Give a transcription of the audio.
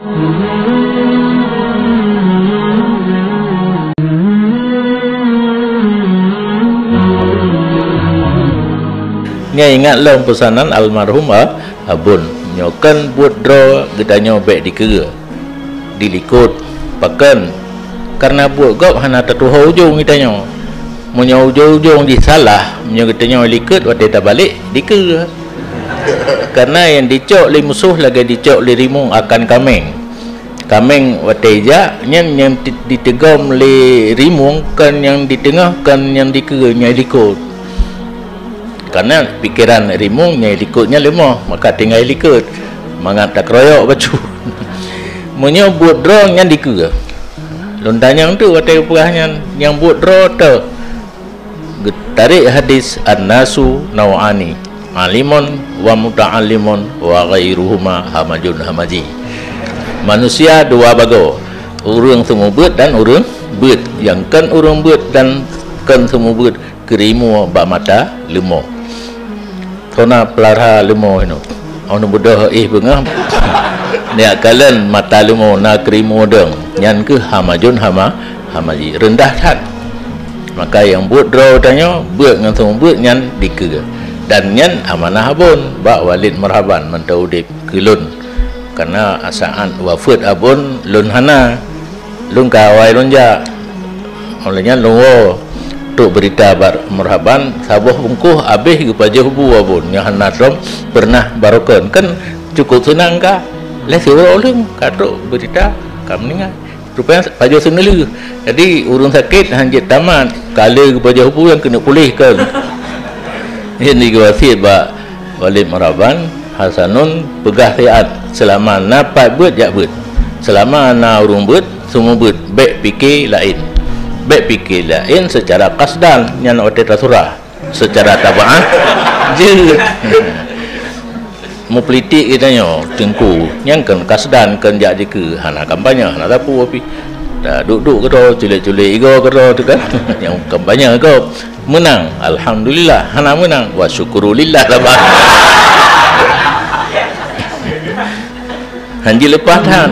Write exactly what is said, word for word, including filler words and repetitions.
Nyoe ingat lom peusanan almarhum, a, Abon. Nyoe kon buet droe geutanyoe bék dikeue, dilikot. Pakon? Kareuna buet gob hana tatuho ujong geutanyoe. Meunyoe ujong-ujong jih salah, meunyoe geutanyoe likot watée tabalek, dikeue. Kareuna nyang dicok lé musoh lagée dicok lé rimueng akan kaméng. Kaméng watée jak, nyan nyang ti-, diteugom lé rimueng, kon nyang di teungoh, kon nyang dikeue, nyang likot. Kareuna pikeran rimueng nyang likot nyan leumoh, maka tinggai likot, mangat takeroyok bacut. Meunyoe buet droe nyan dikeue. Lôn tanyong teuk watée geupeugah nyan, nyang buet droe teuh. Geutarek hadis, "An-nasu nau'ani, alimun wa muta'allimun wa ghairuhuma hamajun hamaji." Manusia dua bagoe, ureuëng seumeubeuet dan ureuëng beuet. Nyang kon ureuëng beuet dan kon seumeubeuet, keurimue bak mata leumo. Hana peulara leumo inoe. Oh, neubeudôh éh beungoh. Neujak kalon mata leumo na keurimue dong. Nyan keuh hamajun hama, hamaji. Reundah that. Maka nyang buet droe tanyoe, beuet ngon seumeubeuet nyan dikeue. Dan nyan amanah Abon bak Walid Marhaban mantong udeb keu lôn. Kareuna saát wafeuet Abon lôn hana. Lôn ka awai lôn jak. Óh lheueh nyan lôn woe trok beurita bak Marhaban, saboh bungkôh abéh geupajoh bu Abon nyang hana lom peureunah barokon. Kan cukôp seunang ka, lheueh siuroe lôn ka trok beurita ka meuninggai. Rupanya pajoh seuneulheueh. Jadi ureuëng sakét han jeuet tamat, ka lheueh geupajoh bu nyang keuneuk puléh kon. Nyan di geuwasiet bak Walid Marhaban, Hasanun peugah siat, seulama na pat beuet jak beuet. Seulama na ureuëng beuet, seumeubeuet, bék pike laén. Bék pike laén seucara kasdan, nyan watée tasurah. Seucara tabaah, jeuet. Meupolitik geutanyoe, Teungku, nyang kon kasdan, kon jak dikeue, hana kampanye, hana sapeue pih. Taduek-duek keudroe, culek-culek igoe keudroe teuh kan. Nyang kampanye gob. Meunang, alhamdulillah. Hana meunang, wa syukurulillah saban. Han jileupah that.